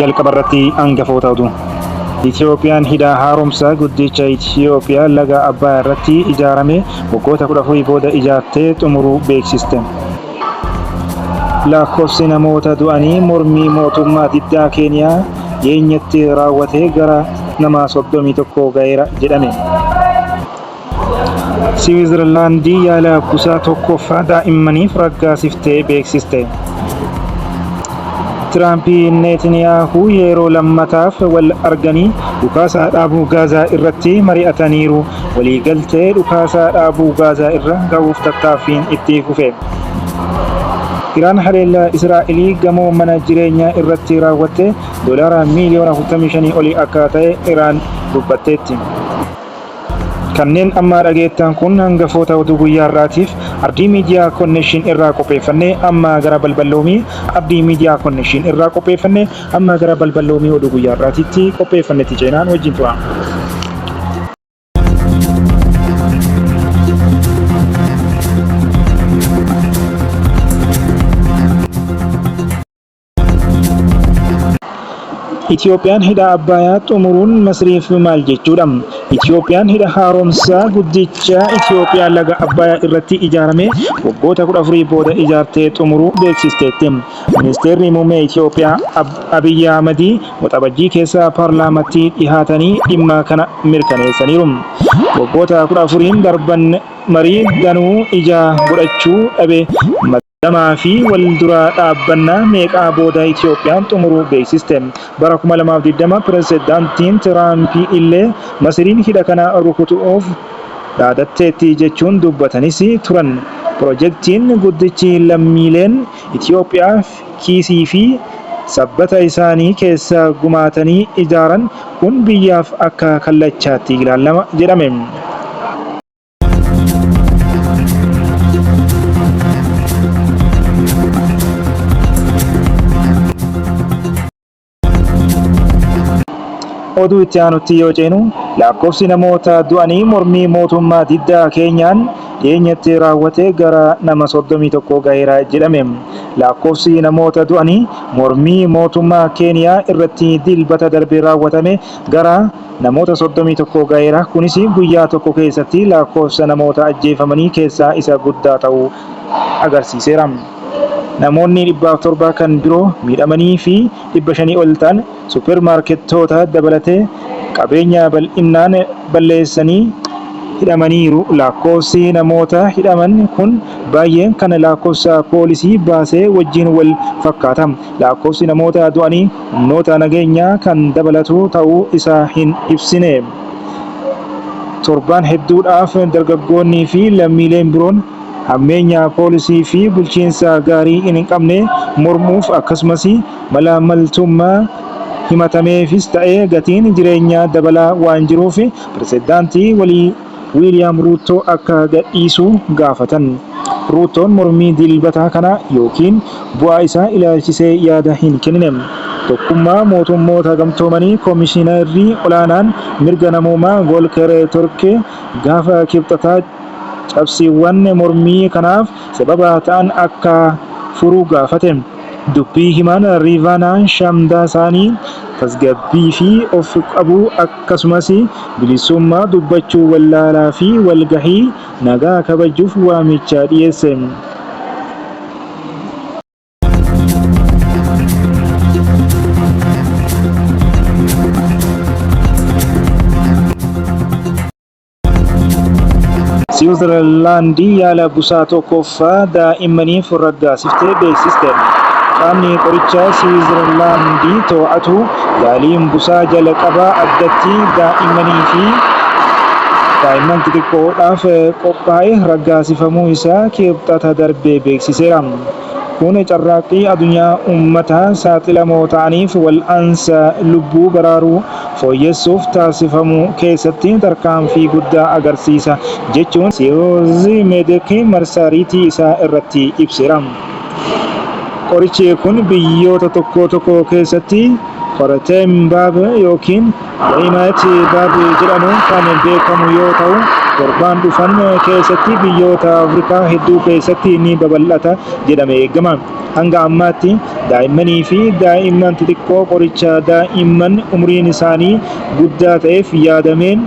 Jalqaba irratti hangafoota oduu. Itiyoophiyaan hidha haaromsaa guddicha Itiyoophiyaa laga Abbayaa irratti ijaarame waggoota 14 booda ijaartee xumuruu beeksiste. Lakkoofsi namoota du'anii mormii mootummaa diddaa Keeniyaa dhiyeenyatti raawwate gara nama 31 ga'eera jedhame. Siwiizerlaandi yaala busaa tokkoffaa daa'immaniif raggaasiftee beeksiste. Tiraampi Neetniyaahuu yeroo lammataaf wal arganii dhukaasa dhaabuu Gaazaa irratti mari'ataniiru. Waliigaltee dhukaasa dhaabuu Gaazaa irra ga'uuf tattaaffiin itti fufe. Iraan haleellaa Israa'elii gamoo mana jireenyaa irratti raawwatte doolaara miiliyoona 45 olii akka ta'e Iraan dubbatteetti. Kanneen amma dhageettan kun hangafoota oduu guyyaa har'aatiif Ardii Miidiyaa Konnekshin irraa qopheeffanne amma gara balballoomii Ardii Miidiyaa Konnekshin irraa qopheeffanne amma gara balballoomii oduu guyyaa har'aatitti qopheeffannetti ceenaan wajjin tura. Itiyoophiyaan hidha Abbayaa xumuruun Masriif maal jechuudha? Itiyoophiyaan hidha haaromsaa guddicha Itiyoophiyaa laga Abbayaa irratti ijaarame waggoota 14 booda ijaartee xumuruu beeksisteetti. Ministeerri Muummee Itiyoophiyaa Abiyyi Ahmad Waxabajjii keessa paarlaamatti dhihaatanii dhimma kana mirkaneessaniiru. Waggoota 14n darban marii danuu ija godhachuu dhabe Damaa fi wal dura dhaabbannaa meeqaa booda Itiyoophiyaan xumuruu beeksiste. Bara 2020 Pirezidaantiin Tiraampi illee Masiriin hidha kana rukutuuf dhaadatteetti jechuun dubbatanis turan. Pirojektiin guddichi lammiileen Itiyoophiyaa kiisii fi sabbata isaanii keessaa gumaatanii ijaaran kun biyyaaf akka kallachaatti ilaalama jedhame. Oduu itti aanutti yoo ceenu lakkoofsi namoota du'anii mormii mootummaa diddaa Keenyaan dhiyeenyatti raawwate gara nama 31 gaheera jedhame. Lakkoofsi namoota du'anii mormii mootummaa Keeniyaa irratti Dilbata darbe raawwatame gara namoota 31 gaheera. Kunis guyyaa tokko keessatti lakkoofsa namoota ajjeefamanii keessaa isa guddaa ta'uu agarsiiseera. Namoonni 107 kan biroo miidhamanii fi 500 ol ta'an suppermaarkettoota dabalatee qabeenya bal'innaan balleessanii hidhamaniiru. Lakkoofsi namoota hidhaman kun baay'een kan lakkoofsa poolisii baasee wajjin wal fakkaata. Lakkoofsi namoota du'anii humnoota nageenyaa kan dabalatu ta'uu isaa hin ibsine. Torbaan hedduudhaaf dargaggoonnii fi lammiileen biroon hammeenya poolisii fi bulchiinsa gaarii hin qabne mormuuf akkasumas malaammaltummaa himatameefis ta'e gatiin jireenyaa dabalaa waan jiruuf pirezidaantii walii Wiiliyaam Ruuttoo akka gadhiisu gaafatan. Ruuttoon mormii Dilbata kana ykn bu'aa isaa ilaalchisee yaada hin kennine. Tokkummaa Mootummoota Gamtoomanii Komishinarri Olaanaan Mirga Namoomaa Volker Turk gaafa Kibxataa cabsiiwwan mormii kanaaf sababa ta'an akka furu gaafate. Dubbii himaan Riivaanaa Shamdaasaanii tasgabbii fi of qabuu akkasumas bilisummaa dubbachuu wallaalaa fi walgahii nagaa kabajuuf waamicha dhiyeesse. Siwiizerlaandi yaala busaa tokkoffaa daa'immaniif raggaasiftee beeksiste. Qaamni qoricha Siwiizerlaandi to'atu yaaliin busaa jalqabaa addatti daa'immanii fi daa'imman xixiqqoodhaaf qophaa'e raggaasifamuu isaa Kibxata darbe beeksiseera. Kun carraaqqii adunyaa uummata saaxilamoo ta'aniif wal'aansa lubbuu baraaruu fooyyessuuf taasifamu keessatti tarkaanfii guddaa agarsiisa jechuun Siyoozmedik marsariitii isaa irratti ibseera. Qorichi kun biyyoota tokko tokko keessatti Coartem Baby ykn Brinavess Baby jedhamuun kan beekamu yoo ta'u, Torbaan dhufan keessatti biyyoota Afrikaa hedduu keessatti ni babal'ata jedhame eegama. Hanga ammaatti daa'immanii fi daa'imman xixiqqoo qoricha daa'imman umriin isaanii guddaa ta'eef yaadameen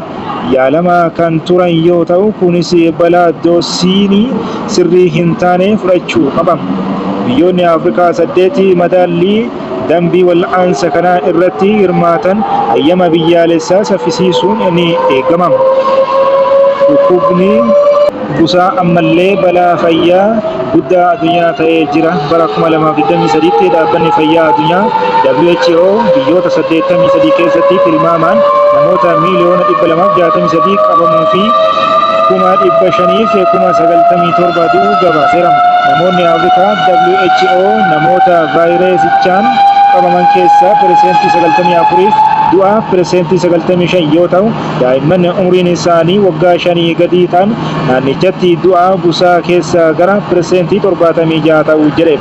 yaalamaa kan turan yoo ta'u, kunis balaa doosiinii sirrii hin taane fudhachuu qaba. Biyyoonni Afrikaa 8 madaallii dambii wal'aansa kanaa irratti hirmaatan hayyama biyyaalessaa saffisiisuun ni eegama. Dhukkubni busaa ammallee balaa fayyaa guddaa addunyaa ta'ee jira. Bara 2023tti Dhaabbanni Fayyaa Addunyaa, WHO, biyyoota 83 keessatti tilmaamaan namoota miiliyoona 263 qabamuu fi 597,000 du'uu gabaaseera. Namoonni Afrikaa WHO namoota vaayirasichaan qabaman keessaa pereseentii 94f du'a pereseentii 95 yoo ta'u, daa'imman umriin isaanii waggaa shanii gadii ta'an naannichatti du'a busaa keessaa gara pereseentii 76 ta'u jedhe.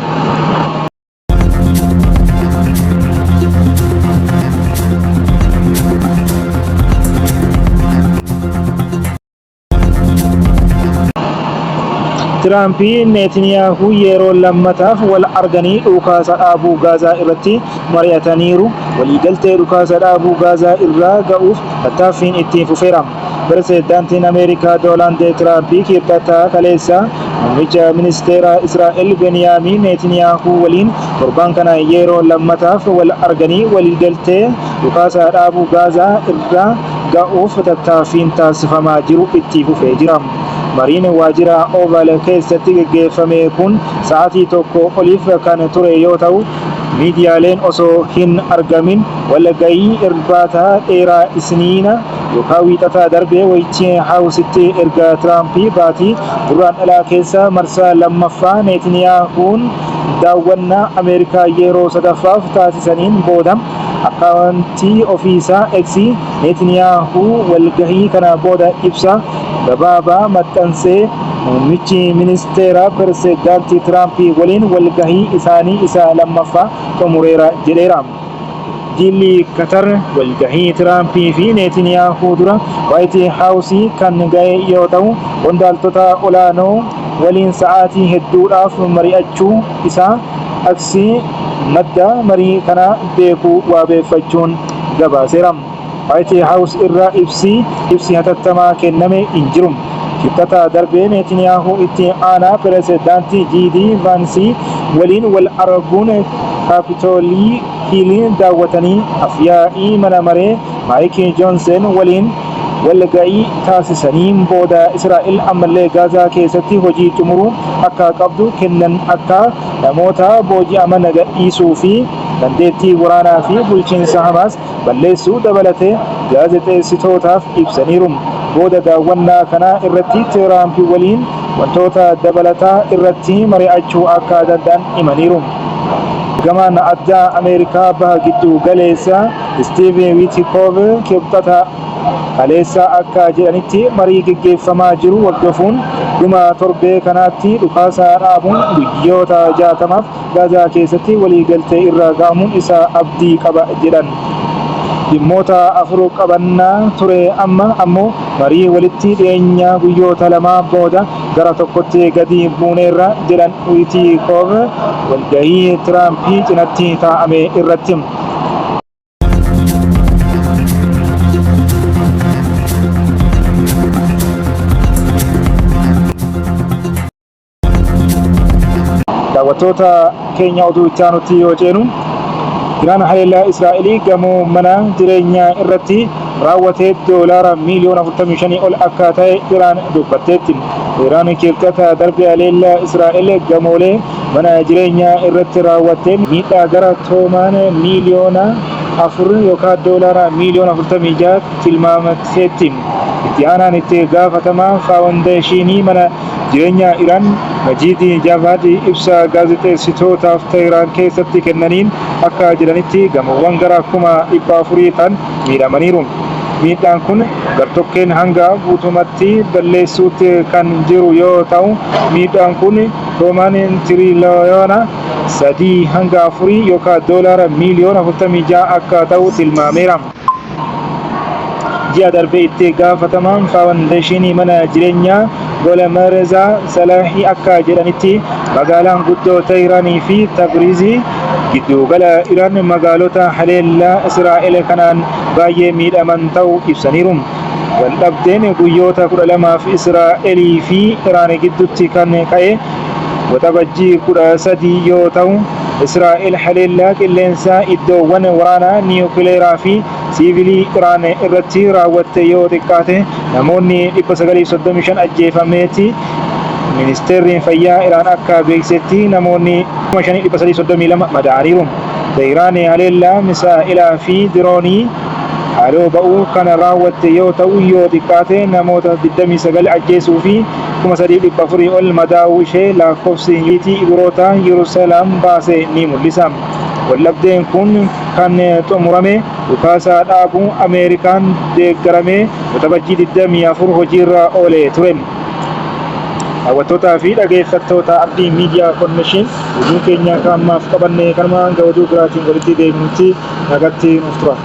Tiraampi Neetiniyaahuu yeroo lammataaf wal arganii dhukaasa dhaabuu Gaazaa irratti mari'ataniiru. Waliigaltee dhukaasa dhaabuu Gaazaa irra ga'uuf tattaaffiin itti fufeera. Pirezidaantiin Ameerikaa Doonaald Tiraampi Kibxata kaleessaa muummicha ministeeraa Israa'el Beniyaamiin Neetiniyaahuu waliin torban kana yeroo lammataaf wal arganii waliigaltee dhukaasa dhaabuu Gaazaa irra ga'uuf tattaaffiin taasifamaa jiru itti fufee jira. Mariin waajjira Oval keessatti geggeeffame kun sa'aatii tokko oliif kan ture yoo ta'u, miidiyaaleen osoo hin argamin wal ga'ii irbaata dheeraa Isniina yookaan Wiixata darbe Waayit Haawusitti erga Tiraamp baatii Gurraandhalaa keessa marsaa lammaffaa Neetiniyaahuun daawwannaa Ameerikaa yeroo sadaffaaf taasisaniin booda Akkaawuntii ofiisaa X, Neetiniyaahuu walgahii kana booda ibsa gabaabaa maxxansee muummichi ministeeraa Pirezidaanti Tiraamp waliin walgahii isaanii isa lammaffaa xumureera jedheera. Jilli Katar walgahii Tiraamp fi Neetiniyaahuu dura Waayit Haawus kan ga'e yoo ta'u, qondaaltota olaanoo waliin sa'aatii hedduudhaaf mari'achuu isaa X madda marii kanaa beeku waabeeffachuun gabaaseera. Waayit Haawus irraa ibsi hatattamaa kenname hin jiru. Kibxata darbe Neetiniyaahuu itti aanaa pirezidaantii JD Vaansii waliin wal arguun Kaapitoolii Hiil daawwatanii af-yaa'ii mana maree Maayik Joonsen waliin walga'ii taasisaniin booda Israa'el ammallee Gaazaa keessatti hojii xumuruu akka qabdu kennan akka namoota booji'aman gadhiisuu fi dandeettii waraanaa fi bulchiinsa Hamaas balleessuu dabalatee gaazexeessitootaaf ibsaniiru. Booda daawwannaa kanaa irratti Tiraamp waliin wantoota dabalataa irratti mari'achuu akka danda'an himaniiru. Ergamaan addaa Ameerikaa Baha Giddu Galeessaa Istiiv Wiitikoov Kibxata kaleessaa akka jedhanitti marii geggeeffamaa jiru hordofuun dhuma torbee kanaatti dhukaasa dhaabuun guyyoota 60f Gaazaa keessatti waliigaltee irra ga'amuun isaa abdii qaba jedhan. Dhimmoota afur qabannaa ture amma ammoo marii walitti dhiyeenyaa guyyoota lamaa booda gara tokkotti gadi buuneerra jedhan Wiitikoov walgahii Tiraamp cinatti taa'ame irratti. Daawwattoota keenya oduu itti aanutti yoo ceenu Iraan haleellaa Israa'elii gamoo mana jireenyaa irratti raawwatee doolaara miiliyoona 45 ol akka ta'e Iraan dubbatteetti. Iraan kibxata darbe haleellaa Israa'el gamoolee mana jireenyaa irratti raawwatteen miidhaa gara toomaan miiliyoona 4 yookaan doolaara miiliyoona 46 tilmaamteetti. Itti aanaan itti gaafatamaa faawundeeshinii mana jireenyaa Iraan Majiid Javaad ibsa gaazexeessitootaaf Tehraan keessatti kennaniin akka jedhanitti gamoowwan gara 400,000 ta'an miidhamaniiru. Miidhaan kun gartokkeen hanga guutumatti balleessuutti kan jiru yoo ta'u, miidhaan kun toomaan tiriliyoona 3 hanga 4 yookaan doolaara miiliyoona 46 akka ta'u tilmaameera. Ji'a darbe itti gaafatamaan faawundeeshinii mana jireenyaa Golamarezaa Salaahii akka jedhanitti magaalaan guddoo Teehiraanii fi Tabriizii giddugala Iraan magaalota haleellaa Israa'el kanaan baay'ee miidhaman ta'uu ibsaniiru. Waldhabdeen guyyoota 12f Israa'elii fi Iraan gidduutti kan ka'e Waxabajjii 13 yoo ta'u, Israa'el haleellaa qilleensaa iddoowwan waraanaa niwukileeraa fi siivilii Iraan irratti raawwatte yoo xiqqaate namoonni 935 ajjeefameeti. Ministeerri Fayyaa Iraan akka beeksisetti namoonni 5332 madaa'aniiru. Teehiraan haleellaa misaa'elaa fi diroonii haaloo ba'uu kan raawwatte yoo ta'u yoo xiqqaate namoota 29 ajjeesuu fi 3,400 ol madaa'uu ishee lakkoofsi Yuunivarsiitii Ibrootaa Yerusalaam baase ni mul'isa. Waldhabdeen kun kan xumurame dhukaasa dhaabuu Ameerikaan deeggaramee Waxabajjii 24 hojiirra oolee ture. Daawwattootaa fi dhageeffattoota Abdii Miidiyaa Konnekshin oduu keenya kan ammaaf qabanne kanuma hanga oduu biraatiin walitti deebinutti nagatti nuuf tura.